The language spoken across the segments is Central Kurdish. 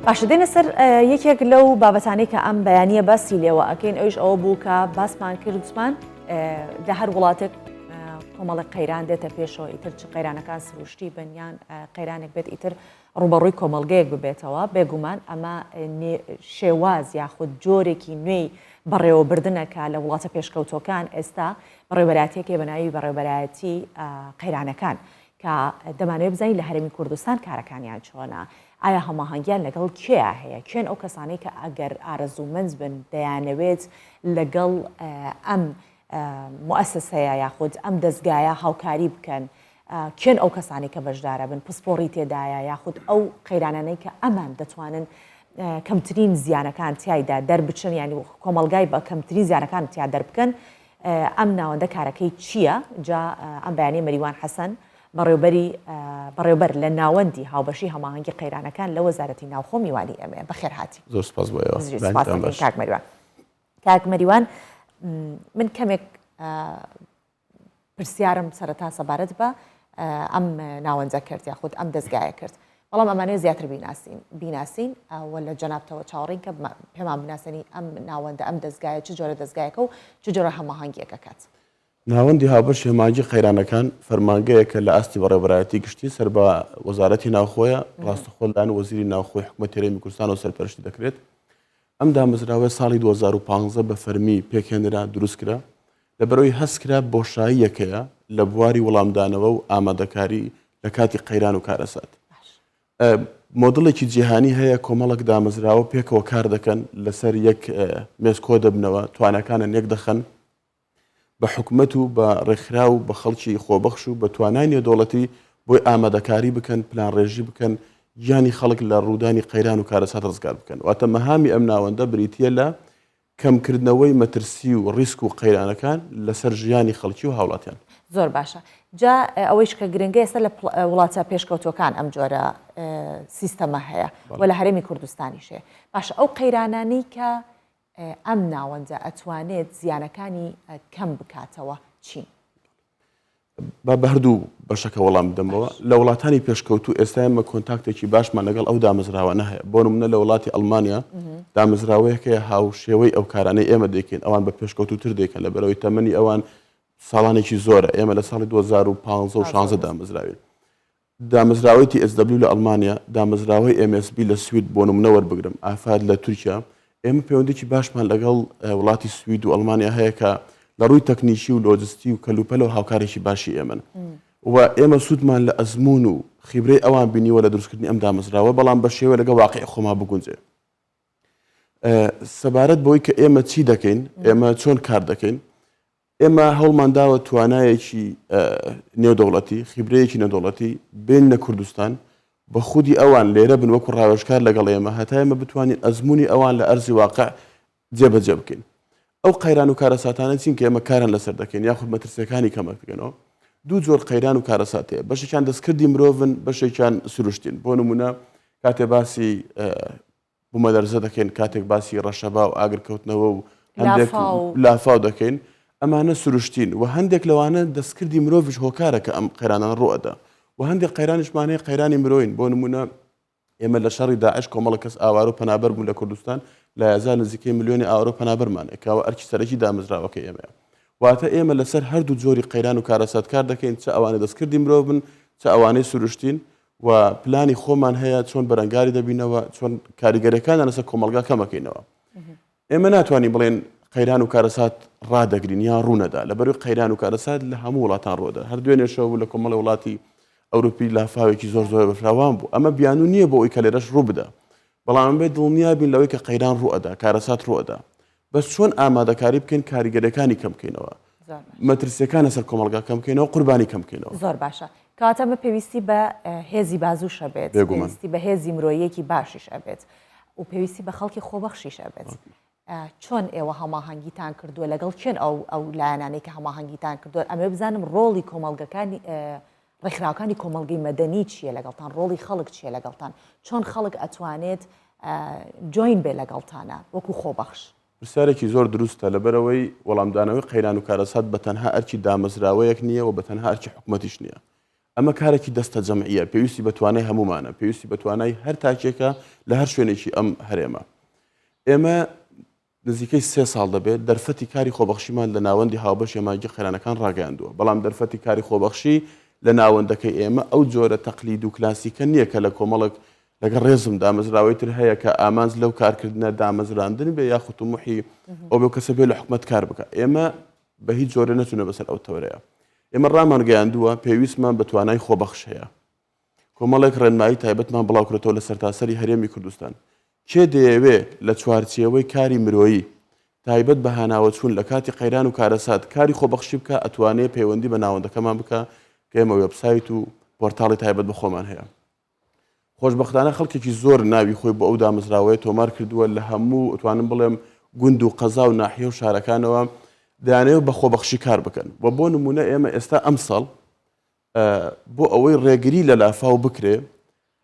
باشە دێنە سەر یەکێک لەو بابەتانەی کە ئەم بەیانیە باسی لێوە ئەکەین ئەوش ئەوە بوو کە باسمان کرد وتمان لە هەر وڵاتێک کۆمەڵی قەیران دێتە پێشەوە ئیتر چ قەیرانەکان سروشتی بن یان قەیرانێک بێت ئیتر ڕووبەڕووی کۆمەڵگەیەک ببێتەوە، بێگومان ئەمە شێواز یاخود جۆرێکی نوێی بەڕێوەبردنە کە لە وڵاتە پێشکەوتووەکان ئێستا بەڕێوەبەرایەتییەک هەیە بە ناوی بەڕێوەبەرایەتی قەیرانەکان کە دەمانەوێت بزانین لە هەرێمی کوردستان کارەکانیان چۆنە، ئایا هەماهەنگیان لەگەڵ کێیا هەیە، کێن ئەو کەسانەی کە ئەگەر ئارەزوومەند بن دەیانەوێت لەگەڵ ئەم موئەسەسەیە یاخود ئەم دەزگایە هاوکاری بکەن، کێن ئەو کەسانەی کە بەشدارەبن، پسپۆڕی تێدایە یاخود ئەو قەیرانانەی کە ئەمان دەتوانن کەمترین زیانەکان تیایدا دەربچن یانی کۆمەڵگای بە کەمترین زیانەکان تیا دەربکەن ئەم ناوەندە کارەکەی چییە؟ جا ئەم بەیانیە مەریوان حەسەن بەڕێوبەری بەڕێوبەر لە ناوەندی هاوبەشی هەماهەنگی قەیرانەکان لە وەزارەتی ناوخۆ میوانی ئێمەیە. بەخێر هاتی. زۆر سپاس بۆ ئێوە. سپاس دەکەین کاک مەریوان. کاک مەریوان من کەمێک پرسیارم سەرەتا سەبارەت بە ئەم ناوەندە کرد یاخود ئەم دەزگایە کرد بەڵام ئەمانەیە زیاتر بیناسین بیناسین و لە جەنابتەوە چاوەڕین کە پێمان بناسێنی ئەم ناوەندە ئەم دەزگایە چ جۆرە دەزگایەکە و چ جۆرە هەماهەنگیەک ئەکات. ناوەندی هاوبەشی هەماهەنگی قەیرانەکان فەرمانگەیەکە لە ئاستی بەڕێوەبەرایەتی گشتی سەر بە وەزارەتی ناوخۆیە، ڕاستەخۆ لەلایەن وەزیری ناوخۆی حکومەتی هەرێمی کوردستانەوە سەرپەرشتی دەکرێت. ئەم دامەزراوەیە ساڵی 2015 بە فەرمی پێکهێنرا، دروستکرا، لەبەرئەوەی هەستکرا بۆشاییەک هەیە لە بواری وەڵامدانەوە و ئامادەکاری لە کاتی قەیران و کارەسات. مۆدڵێکی جیهانی هەیە کۆمەڵێک دامەزراوە پێکەوە کار دەکەن، لەسەر یەک مێز کۆدەبنەوە، تواناکانیان یەکدەخەن، بە حکومەت و بە ڕێکخراو و بە خەڵکی خۆبەخش و بە توانای نێودەوڵەتی بۆی ئامادەکاری بکەن، پلانڕێژی بکەن، گیانی خەڵک لە ڕوودانی قەیران و کارەسات ڕزگار بکەن. واتە مەهامی ئەم ناوەندە بریتییە لە کەمکردنەوەی مەترسی و ڕیسک و قەیرانەکان لەسەر ژیانی خەڵکی و هاوڵاتیان. زۆر باشە. جا ئەوەیش کە گرنگە ئێستا لە وڵاتە پێشکەوتووەکان ئەم جۆرە سیستەمە هەیە و لە هەرێمی کوردستانیش هەیە. باشە ئەو قەیرانانەی کە ئەم ناوەندە ئەتوانێت زیانەکانی کەم بکاتەوە چین؟ با بە هەردوو بەشەکە وەڵام بدەمەوە. لە وڵاتانی پێشکەوتوو ئێستا ئێمە کۆنتاکتێکی باشمان لەگەڵ ئەو دامەزراوانە هەیە. بۆ نمونە لە وڵاتی ئەڵمانیا دامەزراوەیەک هەیە هاوشێوەی ئەو کارانەی ئێمە دەیکەین، ئەوان بە پێشکەوتووتر دەیکەن لەبەرئەوەی تەمەنی ئەوان ساڵانێکی زۆرە، ئێمە لە ساڵی 2015 و 16 دامەزراوین. دامەزراوەی TSW لە ئەڵمانیا، دامەزراوەی MSB لە سوید بۆ نمونە وەربگرم، ئافاد لە تورکیا، ئێمە پەیوەندیی باشمان لەگەڵ وڵاتی سوید و ئەڵمانیا هەیە کە لە ڕووی تەکنیکی و لۆجستی و کەلوپەلەوە هاوکارێکی باشی ئێمەن و ئێمە سوودمان لە ئەزموون و خیبرەی ئەوان بینیوە لە دروستکردنی ئەم دامەزراوە، بەڵام بە شێوەیە لەگەڵ واقیعی خۆمان بگونجێ. سەبارەت بەوەی کە ئێمە چی دەکەین، ئێمە چۆن کار دەکەین، ئێمە هەوڵمان داوە توانایەکی نێودەوڵەتی، خیبرەیەکی نێودەوڵەتی بێنینە کوردستان، بە خودی ئەوان لێرە بن وەکو ڕاوێژکار لەگەڵ ئێمە، هەتا ئێمە بتوانین ئەزموونی ئەوان لە ئەرزی واقع جێبەجێ بکەین. ئەو قەیران و کارەساتانە چین کە ئێمە کاریان لەسەر دەکەین یاخود مەترسییەکانی کەمەک بکەینەوە؟ دوو جۆر قەیران و کارەسات هەیە، بەشێکیان دەستکردی مرۆڤن، بەشێکیان سروشتین. بۆ نموونە کاتێ باسی بومەلەرزە دەکەین، کاتێک باسی ڕەشەبا و ئاگرکەوتنەوە و هەندێک لافاو دەکەین، ئەمانە سروشتین و هەندێک لەوانە دەستکردی مرۆڤیش هۆکارە کە ئەم قەیرانانە ڕووئەدا و هەندێک قەیرانیشمان هەیە قەیرانی مرۆین، بۆ نموونە ئێمە لە شەڕی داعش کۆمەڵە کەس ئاوارە و پەنابەر بوون لە کوردستان، لە یازا نزیکەی ملیۆنی ئاوارە و پەنابەرمان هەیە کە ئەوە ئەرکی سەرەکی دامەزراوەکەی ئێمەیە. واتە ئێمە لەسەر هەردوو جۆری قەیران و کارەسات کار دەکەین، چ ئەوانەی دەستکردی مرۆڤ بن، چ ئەوانەی سروشتین، و پلانی خۆمان هەیە چۆن بەرەنگاری دەبینەوە، چۆن کاریگەریەکانیان لەسەر کۆمەڵگا کەمەکەینەوە. ئێمە ناتوانین بڵێن قەیران و کارەسات ڕادەگرین یان ڕوونەدا، لەبەرئەوەی قەیران و کارەسات لە هەموو وڵاتان ڕووەدەن. هەر دوێنێ شەو لە کۆمەڵی وڵاتی ئەوروپی لافاوێکی زۆر زۆر بەفراوان بوو. ئەمە بیانوو نییە بۆ ئەوەی کە لێرەش ڕووبدا. بەڵام ئەبێ دڵنیا بین لەوەی کە قەیران ڕووئەدا، کارەسات ڕووئەدا. بەس چۆن ئامادەکاری بکەین کاریگەریەکانی کەم بکەینەوە، مەترسیەکان لەسەر کۆمەڵگا کەم بکەینەوە، قوربانی کەم بکەینەوە. زۆر باشە. کەواتە ئەمە پێویستی بە هێزی بازووش ئەبێت، پێویستی بە هێزی مرۆییەکی باشیش ئەبێت و پێویستی بە خەڵکی خۆبەخشیش ئەبێت. چۆن ئێوە هەماهەنگیتان کردووە لەگەڵ کێن ئەو ئەو لایەنانەی کە هەماهەنگیتان کردووە ئەمێ بزانم ڕۆڵی کۆمەڵگەکانی ڕێکخراوەکانی کۆمەڵگەی مەدەنی چییە لەگەڵتان ڕۆڵی خەڵک چییە لەگەڵتان چۆن خەڵک ئەتوانێت join بێ لەگەڵتانە وەکو خۆبەخش؟ پرسیارێکی زۆر دروستە، لەبەرئەوەی وەڵامدانەوەی قەیران و کارەسات بە تەنها ئەرکی دامەزراوەیەک نییە و بە تەنها ئەرکی حکومەتیش نییە. ئەمە کارێکی دەستەجەمعییە، پێویستی بە توانای هەموومانە، پێویستی بە توانای هەر تاکێکە لە هەر شوێنێکی ئەم هەرێمە. ئێمە نزیکەی سێ ساڵ دەبێت دەرفەتی کاری خۆبەخشیمان لە ناوەندی هاوبەش یەماگی قەیرانەکان ڕاگەیاندووە، بەڵام دەرفەتی کاری خۆبەخشی لە ناوەندەکەی ئێمە ئەو جۆرە تەقلید و کلاسیکە نییە کە لە کۆمەڵێک لەگەڵ ڕێزم دامەزراوەی تر هەیە کە ئامانج لەو کارکردنە دامەزراندن بێ یاخود تموحی ئەو بێ کەسە بێ لە حکومەت کار بکە. ئێمە بە هیچ جۆرێ نەچوونە بەسەر ئەو تەوەرەیە. ئێمە ڕامانگەیاندووە پێویستمان بە توانای خۆبەخش هەیە. کۆمەڵێک ڕێنمایی تایبەتمان بڵاوکرێتەوە لە سەرتاسەری هەرێمی کوردستان. کێ دەیەوێ لە چوارچێوەی کاری مرۆیی، تایبەت بە هاناوەچوون لە کاتی قەیران و کارەسات کاری خۆبەخشی بکا ئەتوانێ پەیوەندی بە ناوەندەکەمان بکا کە ئێمە وێبسایت و پۆرتاڵی تایبەت بە خۆمان هەیە. خۆشبەختانە خەڵکێکی زۆر ناوی خۆی بۆ ئەو دامەزراوەیە تۆمار کردووە لە هەموو ئەتوانم بڵێم گوند و قەزا و ناحیە و شارەکانەوە دەیانەوێت بە خۆبەخشی کار بکەن و بۆ نمونە ئێمە ئێستا ئەمساڵ بۆ ئەوەی ڕێگری لە لافاو بکرێ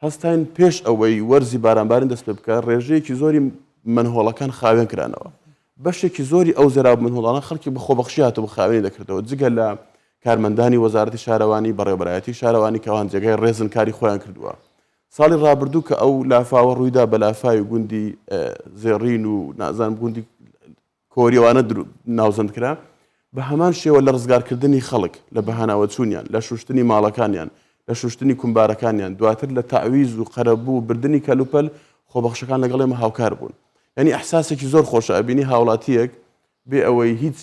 هەستاین پێش ئەوەی وەرزی بارانبارین دەست پێ بکە ڕێژەیەکی زۆری مەنهۆڵەکان خاوێن کرانەوە بەشێکی زۆری ئەو زێراب مەنهۆڵانە خەڵکی بە خۆبەخشی هاتبوو خاوێنی دەکردەوە جگە لە کارمەندانی وەزارەتی شارەوانی، بەڕێوەبەرایەتی شارەوانی کە ئەوان جێگای ڕێزن کاری خۆیان کردووە. ساڵی ڕابردوو کە ئەو لافاوە ڕوویدا بە لافاوی گوندی زێڕین و نازانم گوندی کۆری ئەوانە ناوزەند کرا، بە هەمان شێوە لە ڕزگارکردنی خەڵک، لە بەهاناوەچوونیان، لە شوشتنی ماڵەکانیان، لە شوشتنی کومبارەکانیان، دواتر لە تەعویز و قەرەبوو و بردنی کەلوپەل، خۆبەخشەکان لەگەڵ ئێمە هاوکار بوون. یانی ئیحساسێکی زۆر خۆشە ئەبینی هاوڵاتییەک بێ ئەوەی هیچ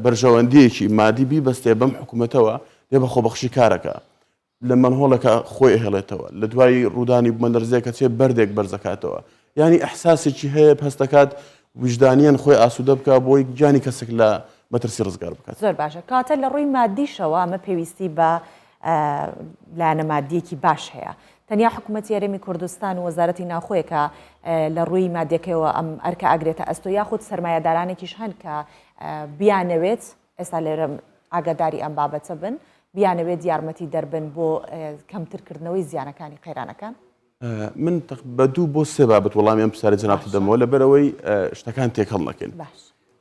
بەرژەوەندییەکی مادی بیبەستێ بەم حکوومەتەوە، دێ بە خۆبەخشی کارەکا. لە مەنهۆڵێکا خۆی ئەهێڵێتەوە، لە دوای ڕوودانی بوومەلەرزەیەک ئەچێ بەردێک بەرزەکاتەوە. یانی ئیحساسێکی هەیە هەست دەکات ویژدانییەن خۆی ئاسوودە بکا بۆی گیانی کەسێک لە مەترسی ڕزگار بکات. زۆر باشە. کەواتە لە ڕووی مادیشەوە ئەمە پێویستی بە لایەنە مادییەکی باش هەیە. تەنیا حکوومەتی هەرێمی کوردستان و وەزارەتی ناوخۆیە کە لە ڕووی مادیەکەیەوە ئەم ئەرکە ئەگرێتە ئەستۆ یاخود سەرمایەدارانێکیش هەن کە بیانەوێت ئێستا لێرە ئاگاداری ئەم بابەتە بن بیانەوێت یارمەتی دەربن بۆ کەمترکردنەوەی زیانەکانی قەیرانەکان؟ من بە دوو بۆ سێ بابەت وەڵامی ئەم پرسیارەی جەنابت دەدەمەوە لەبەرئەوەی شتەکان تێکەڵ نەکەین.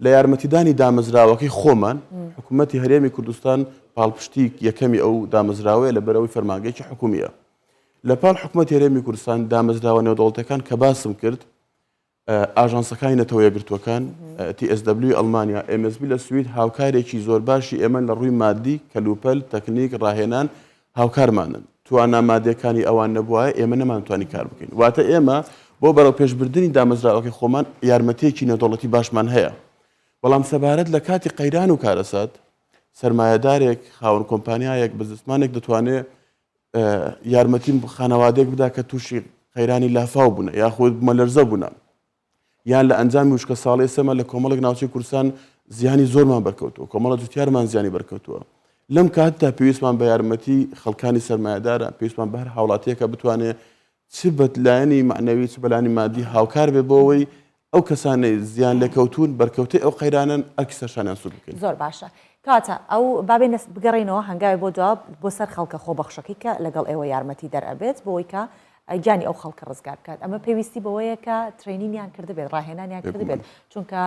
لە یارمەتیدانی دامەزراوەکەی خۆمان، حکوومەتی هەرێمی کوردستان پاڵپشتی یەکەمی ئەو دامەزراوەیە لەبەرئەوەی فەرمانگەیەکی حکوومییە. لە پاڵ حکوومەتی هەرێمی کوردستان دامەزراوە نێودەوڵەتیەکان کە باسم کرد، ئاژانسەکانی نەتەوە یەکگرتووەکان، TSW ئەڵمانیا، MSB لە سوید هاوکارێکی زۆر باشی ئێمەن لە ڕووی مادی، کەلوپەل، تەکنیک، ڕاهێنان هاوکارمانن. توانا مادیەکانی ئەوان نەبوایە ئێمە نەمانتوانی کار بکەین. واتە ئێمە بۆ بەرەوپێشبردنی دامەزراوەکەی خۆمان یارمەتییەکی نێودەوڵەتی باشمان هەیە. بەڵام سەبارەت لە کاتی قەیران و کارەسات، سەرمایەدارێک، خاوەن کۆمپانیایەک، بزنسمانێک دەتوانێ یارمەتی خانەوادەیەک بدا کە تووشی قەیرانی لافاو بوونە یاخود بوومەلەرزە بوونە یان لە ئەنجامی وشکە ساڵی ئێستا لە کۆمەڵێک ناوچەی کوردستان زیانی زۆرمان بەرکەوتووە کۆمەڵە جوتیارمان زیانی بەرکەوتووە لەم کاتدا پێویستمان بە یارمەتی خەڵکانی سەرمایەدارە پێویستمان بە هەر هاوڵاتیەکە بتوانێت چ بە لایەنی مەعنەوی چ بە لایەنی مادی هاوکار بێ بۆ ئەوەی ئەو کەسانەی زیان لێکەوتوون بەرکەوتەی ئەو قەیرانەن ئەرکی سەرشانیان سووک بکەین. زۆر باشە کەواتە ئەو با بێینە بگەڕێینەوە هەنگاوێ بۆ دوا بۆ سەر خەڵکە خۆبەخشەکەی کە لەگەڵ ئێوە یارمەتی دەر ئەبێت بۆ ئەوەی کە گیانی ئەو خەڵکە ڕزگار بکات ئەمە پێویستی بەوەیە کە training یان کردبێت ڕاهێنانیان کردبێت چونکە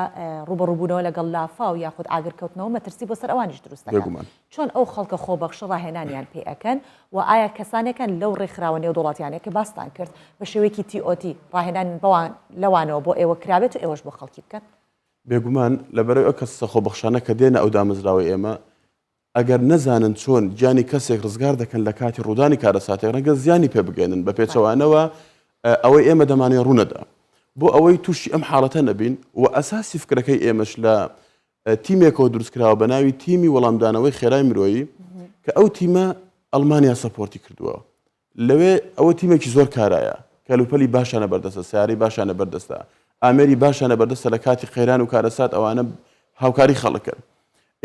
ڕووبەڕووبوونەوە لەگەڵ لافاو یاخود ئاگرکەوتنەوە مەترسی بۆ سەر ئەوانیش دروست دەکات. بێگومان. چۆن ئەو خەڵکە خۆبەخشە ڕاهێنانیان پێ ئەکەن و ئایا کەسانێکن لەو ڕێکخراوە نێودەوڵەتیانەی کە باستان کرد بە شێوەیەکی TOT ڕاهێنان بەوان لەوانەوە بۆ ئێوە کرابێت و ئێوەش بۆ خەڵکی بکەن؟ بێگومان لەبەرئەوەی ئەو کەسە خۆبەخشانە کە دێنە ئەو دامەزراوەی ئێمە ئەگەر نەزانن چۆن گیانی کەسێک ڕزگار دەکەن لە کاتی ڕوودانی کارەساتێک ڕەنگە زیانی پێ بگەیەنن بە پێچەوانەوە ئەوەی ئێمە دەمانەوێت ڕوونەدا بۆ ئەوەی تووشی ئەم حاڵەتە نەبین و ئەساسی فکرەکەی ئێمەش لە تیمێکەوە دروستکراوە بە ناوی تیمی وەڵامدانەوەی خێرای مرۆیی کە ئەو تیمە ئەڵمانیا support ی کردووە لەوێ ئەوە تیمێکی زۆر کارایە کەلوپەلی باشانە بەردەستە سیارەی باشانە بەردەستە ئامێری باشانە بەردەستە لە کاتی قەیران و کارەسات ئەوانە هاوکاری خەڵکن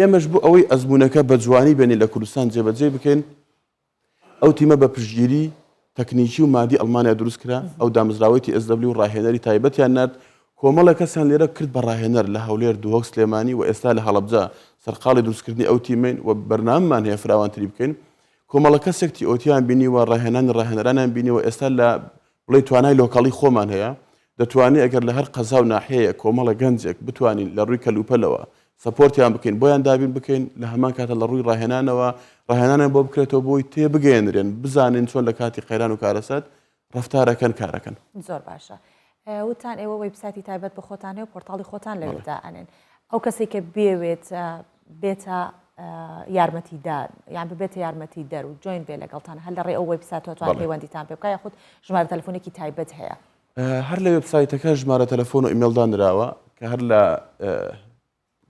ئێمەش بۆ ئەوەی ئەزمونەکە بە جوانی بێنین لە کوردستان جێبەجێ بکەین ئەو تیمە بە پشتگیری تەکنیکی و مادی ئەڵمانیا دروست کرا، ئەو دامەزراوەی TSW ڕاهێنەری تایبەتیان نارد، کۆمەڵێک کەسیان لێرە کرد بە ڕاهێنەر لە هەولێر، دهۆک، سلێمانی و ئێستا لە هەڵەبجە سەرقاڵی دروستکردنی ئەو تیمەین و بەرنامەمان هەیە فراوانتری بکەین. کۆمەڵە کەسێک TOT یان بینیوە، ڕاهێنانی ڕاهێنەرانیان بینیوە، ئێستا لە بڵێی توانای local ی خۆمان هەیە، دەتوانێ ئەگەر لە هەر قەزا و ناحیەیەک کۆمەڵە گەنجێک بتوانین لە ڕووی کەلوپەلەوە، support یان بکەین بۆیان دابین بکەین لە هەمان کاتە لە ڕووی ڕاهێنانەوە ڕاهێنانیان بۆ بکرێتەوە بۆی تێبگەیەنرێن بزانن چۆن لە کاتی قەیران و کارەسات ڕەفتارەکەن کارەکەن. زۆر باشە وتتان ئێوە وێبسایتی تایبەت بە خۆتان هەیە و پۆرتاڵی خۆتان لەوێ دائەنێن ئەو کەسێک کە بێوێت بێتە یارمەتیدار یان ببێتە یارمەتی دەر و join بێ لەگەڵتان هەر لە ڕێ ئەو وێبسایتەوە توان پەیوەندیتان پێ بکە یاخود ژمارە تەلەفۆنێکی تایبەت هەیە؟ هەر لە وێبسایتەکە ژمارە تەلەفۆن و ئیمێڵ دانراوە کە هەر لە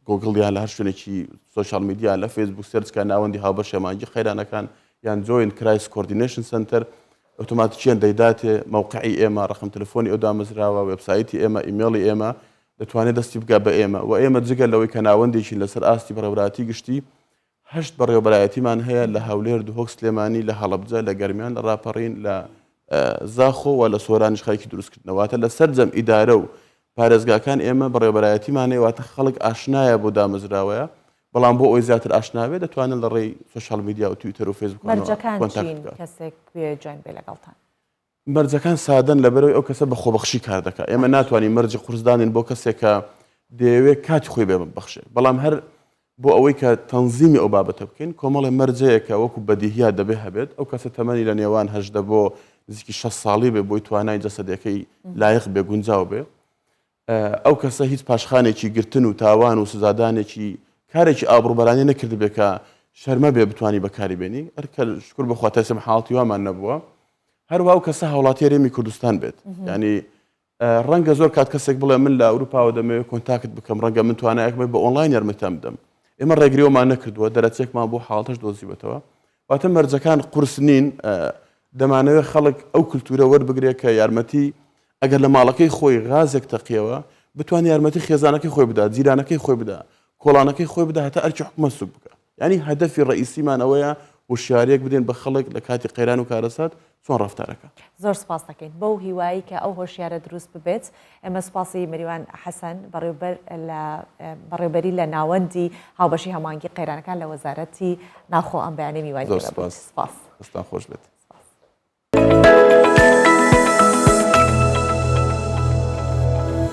گۆگڵ یان لە هەر شوێنێکی social media لە فەیسبوک search کە ناوەندی هاوبەشی هەماهەنگی قەیرانەکان یان Joint Crisis Coordination Center ئۆتۆماتیکیان دەیداتێ مەوقعی ئێمە ڕقم تەلەفۆنی ئەو دامەزراوە وێبسایتی ئێمە ئیمێڵی ئێمە دەتوانێت دەستی بگا بە ئێمە و ئێمە جگە لەوەی کە ناوەندێکین لەسەر ئاستی بەڕێوەبەرایەتی گشتی هەشت بەڕێوەبەرایەتیمان هەیە لە هەولێر، دهۆک، سلێمانی، لە هەڵەبجە، لە گەرمیان، لە ڕاپەڕین، لە زاخۆ و لە سۆرانیش خەریکی دروستکردنە. واتە لە سەرجەم ئیدارە و پارێزگاکان ئێمە بەڕێوەبەرایەتیمان هەیە، واتە خەڵک ئاشنایە بۆ دامەزراوەیە، بەڵام بۆ ئەوەی زیاتر ئاشنا بێت دەتوانن لە ڕێی social media و تویتەر و فەیسبووکانەوە مەرجەکان کۆنتاکت چین بکات. کەسێک بێ join بێ لەگەڵتان؟ مەرجەکان سادەن لەبەرئەوەی ئەو کەسە بە خۆبەخشی کار دەکات ئێمە ناتوانین مەرجی قورس دانێین بۆ کەسێک کە دەیەوێت کاتی خۆی بێ ببەخشێ بەڵام هەر بۆ ئەوەی کە تەنزیمی ئەو بابەتە بکەین کۆمەڵێ مەرجەیە کە وەکو بەدیهیات دەبێ هەبێت ئەو کەسە تەمەنی لە نێوان 18 بۆ نزیکی 60 ساڵی بێ بۆی توانای جەسەدەکەی لایق بێ گونجاو بێ ئەو کەسە هیچ پاشخانێکی گرتن و تاوان و سزادانێکی کارێکی ئابڕوبەرانەی نەکردبێ کە شەرمە بێ بتوانی بەکاری بێنی ئەر کە شکر بەخوا تا ئێستا حاڵەتی وامان نەبووە هەروە ئەو کەسە هاوڵاتی هەرێمی کوردستان بێت ینی ڕەنگە زۆر کات کەسێک بڵێ من لە ئەوروپاوە دەمەوێت contact بکەم ڕەنگە من توانایەک بێت بە ئۆنلاین یارمەتیان بدەم ئێمە ڕێگریەوەمان نەکردووە دەرەچێکمان بۆ حاڵەتەش دۆزیوەتەوە واتە مەرجەکان قورس نین دەمانەوێت خەڵک ئەو کللتورە وەربگرێت کە یارمەتی ئەگەر لە ماڵەکەی خۆی غازێک تەقیەوە بتوانێت یارمەتی خێزانەکەی خۆی بدا، جیرانەکەی خۆی بدا، کۆڵانەکەی خۆی بدا هەتا ئەرکی حکومەت سوک بکا. یانی هەدەفی ڕەئیسیمان ئەوەیە هۆشیاریەک بدەین بە خەڵک لە کاتی قەیران و کارەسات چۆن ڕەفتارەکا. زۆر سوپاس دەکەین بەو هیوایەی کە ئەو هۆشیارە دروست ببێت. ئێمە سوپاسی مەریوان حەسەن بەڕێوبەر لە بەڕێوبەری لە ناوەندی هاوبەشی هەماهەنگی قەیرانەکان لە وەزارەتی ناوخۆ ئەم بەیانیە میوانی زۆر ئێمە بوویت. سوپاس. سوپاس. دەستتان خۆش بێت.